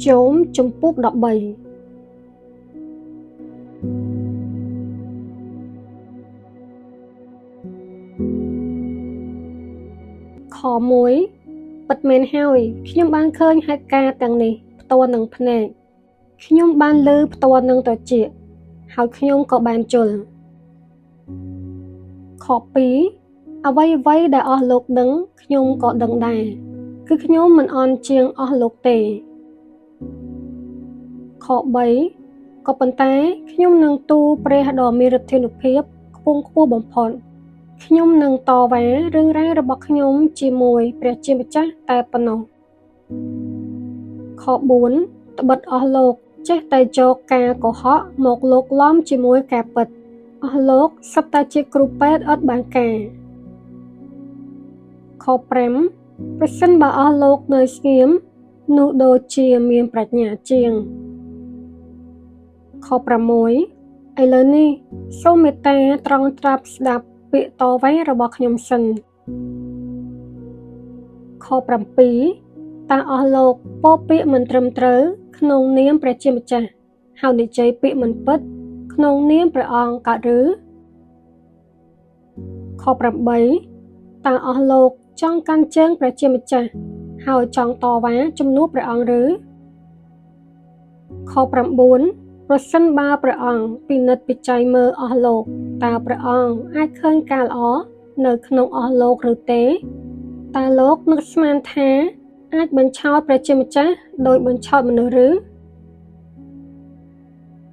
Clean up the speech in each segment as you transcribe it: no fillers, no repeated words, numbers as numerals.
ចូលជំពូក13ខ1ពិតមែនហើយខ្ញុំបានឃើញហេតុការណ៍ទាំងនេះផ្ទាល់នឹងភ្នែកខ្ញុំបានឮផ្ទាល់នឹងត្រចៀកហើយខ្ញុំក៏បានជល់ខ2អ្វីៗដែលអស់លោកដឹងខ្ញុំក៏ដឹងដែរគឺខ្ញុំមិនអន់ជាងអស់លោកទេខ3ក៏ប៉ុន្តែខ្ញុំនឹងទូលព្រះដ៏មានឫទ្ធានុភាពខ្ពង់ខ្ពស់បំផុតខ្ញុំនឹងតវ៉ារឿងរ៉ាវរបស់ខ្ញុំជាមួយព្រះជាម្ចាស់តែប៉ុណ្ណោះខ4ត្បិតអស់លោកចេះតែយកការកុហកមកលោកឡំជាមួយការពិតអស់លោកសុទ្ធតែជាគ្រូពេទ្យឥតបានការខ5ប្រសិនបើអស់លោកនៅស្ងៀមនោះដូចជាមានប្រាជ្ញាជាងខ6ឥឡូវនេះសូមមេត្តាត្រង់ត្រាប់ស្ដាប់ពាក្យតវ៉ារបស់ខ្ញុំសិនខ7តើអស់លោកពោលពាក្យមិនត្រឹមត្រូវក្នុងនាមព្រះជាម្ចាស់ហើយនិយាយពាក្យមិនពិតក្នុងនាមព្រះអង្គកើតឬខ8តើអស់លោកចង់កាន់ជើងព្រះជាម្ចាស់ហើយចង់តវ៉ាជំនួសព្រះអង្គឬខ9ប្រសិនបើព្រះអង្គពិនិត្យពិច័យមើលអស់លោកតើព្រះអង្គអាចឃើញការល្អនៅក្នុងអស់លោកឬទេតើលោកនឹកស្មានថាអាចបញ្ឆោតព្រះជាម្ចាស់ដោយបញ្ឆោតមនុស្សឬ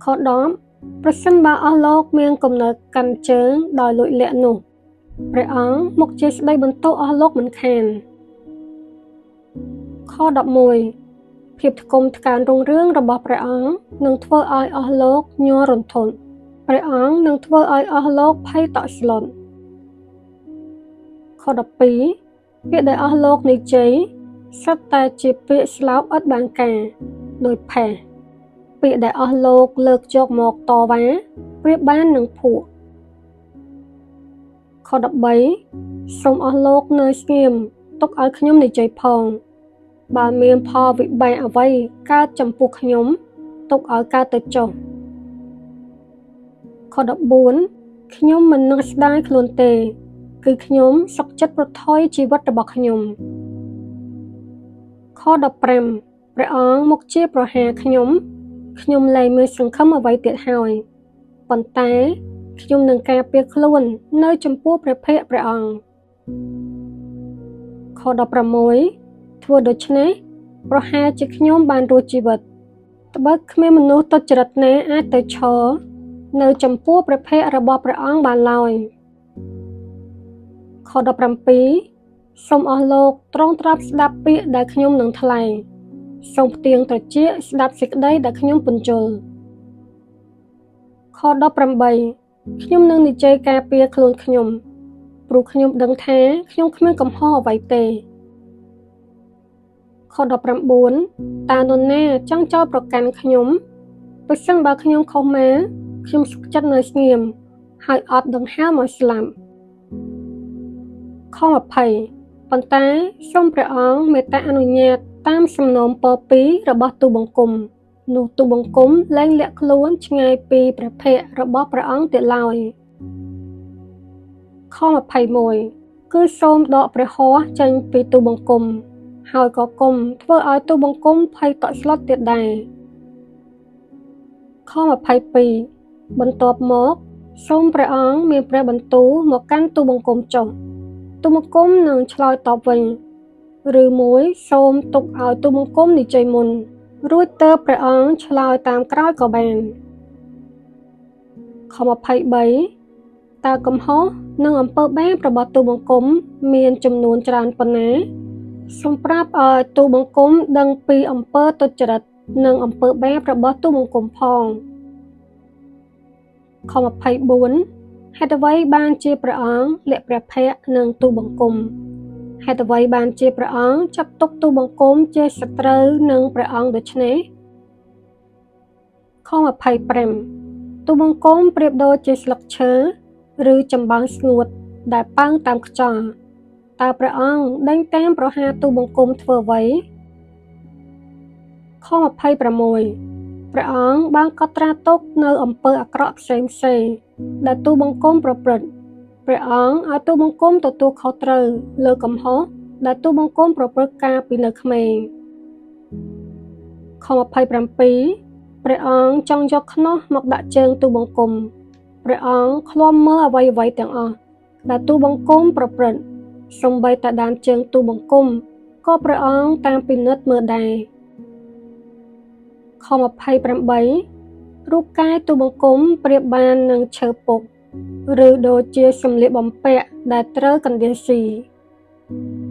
ខ10ប្រសិនបើអស់លោកមានគំនិតកាន់ជើងដោយលួចលាក់នោះព្រះអង្គមុខជាស្ដីបន្ទោសអស់លោកមិនខានខ11ភាពថ្កុំថ្កើងរុងរឿងរបស់ព្រះអង្គនឹងធ្វើឲ្យអស់លោកញ័ររន្ធត់ព្រះអង្គនឹងធ្វើឲ្យអស់លោកភ័យតក់ស្លុតខ12ពាក្យដែលអស់លោកនិយាយសុទ្ធតែជាពាក្យស្លោកឥតបានការដោយផេះពាក្យដែលអស់លោកលើកយកមកតវ៉ាប្រៀបបាននឹងភក់ខ13សូមអស់លោកនៅស្ងៀមទុកឲ្យខ្ញុំនិយាយផងបើមានផលវិបាកអ្វីកើតចំពោះខ្ញុំទុកឲ្យកើតទៅចុះខ14ខ្ញុំមិននឹកស្ដាយខ្លួនទេគឺខ្ញុំសុខចិត្តប្រថុយជីវិតរបស់ខ្ញុំខ15ព្រះអង្គមកជាប្រហារខ្ញុំខ្ញុំលែងមានសង្ឃឹមអ្វីទៀតហើយប៉ុន្តែខ្ញុំនឹងការពារខ្លួននៅចំពោះព្រះភ័ក្ត្រព្រះអង្គខ16ធ្វើដូច្នេះប្រហែលជាខ្ញុំបានរស់ជីវិតត្បិតគ្មានមនុស្សទុច្ចរិតណាអាចទៅឈរនៅចំពោះព្រះភ័ក្ត្ររបស់ព្រះអង្គបានឡើយខ17សូមអស់លោកត្រង់ត្រាប់ស្ដាប់ពាក្យដែលខ្ញុំនឹងថ្លែងសូមផ្ទៀងត្រចៀកស្ដាប់សេចក្តីដែលខ្ញុំពន្យល់ខ18ខ្ញុំនឹងនិយាយការពារខ្លួនខ្ញុំព្រោះខ្ញុំដឹងថាខ្ញុំគ្មានកំហុសអ្វីទេខ19តើនរណាចង់ចោទប្រកាន់ខ្ញុំប្រសិនបើខ្ញុំខុសមកខ្ញុំសុខចិត្តនៅស្ងៀមហើយអត់ដង្ហើមឲ្យស្លាប់ខ20ប៉ុន្តែសូមព្រះអង្គមេត្តាអនុញ្ញាតតាមសំណូមពរពីររបស់ទូលបង្គំនោះទូលបង្គំលែងលាក់ខ្លួនឆ្ងាយពីព្រះភ័ក្ត្ររបស់ព្រះអង្គទៀតឡើយខ21គឺសូមដកព្រះហស្ថចេញពីទូលបង្គំហើយក៏គុំធ្វើឲ្យទូលបង្គំភ័យតក់ស្លុតទៀតដែរខ22បន្ទាប់មកសូមព្រះអង្គមានព្រះបន្ទូលមកកាន់ទូលបង្គំចុះទូលបង្គំនឹងឆ្លើយតបវិញឬមួយសូមទុកឲ្យទូលបង្គំនិយាយមុនរួចទើបព្រះអង្គឆ្លើយតាមក្រោយក៏បានខ23តើកំហុសនិងអំពើបាបរបស់ទូលបង្គំមានចំនួនច្រើនប៉ុណ្ណាសូមប្រាប់ឲ្យទូលបង្គំដឹងពីអំពើទុច្ចរិតនិងអំពើបាបរបស់ទូលបង្គំផងខ24ហេតុអ្វីបានជាព្រះអង្គលាក់ព្រះភ័ក្ត្រនិងទូលបង្គំហេតុអ្វីបានជាព្រះអង្គចាត់ទុកទូលបង្គំជាសត្រូវនឹងព្រះអង្គដូច្នេះខ25ទូលបង្គំប្រៀបដូចជាស្លឹកឈើឬចំបើងស្ងួតដែលប៉ើងតាមខ្យល់តើព្រះអង្គដេញតាមប្រហារទូលបង្គំធ្វើអ្វីខ ខ26ព្រះអង្គបានកត់ត្រាទុកនៅអំពើអាក្រក់ផ្សេងៗដែលទូលបង្គំប្រព្រឹត្តព្រះអង្គឲ្យទូលបង្គំទទួលខុសត្រូវលើកំហុសដែលទូលបង្គំប្រព្រឹត្តកាលពីនៅក្មេងខ27ព្រះអង្គចង់យកខ្នោះមកដាក់ជើងទូលបង្គំព្រះអង្គឃ្លាំមើលអ្វីៗទាំងអស់ដែលទូលបង្គំប្រព្រឹត្តសូម្បីតែដើមជើងទូលបង្គំក៏ព្រះអង្គតាមពិនិត្យមើលដែរខ28រូបកាយទូលបង្គំប្រៀបបាននឹងឈើពុកឬដូចជាសម្លៀកបំពាក់ដែលត្រូវកណ្ដៀវស៊ី។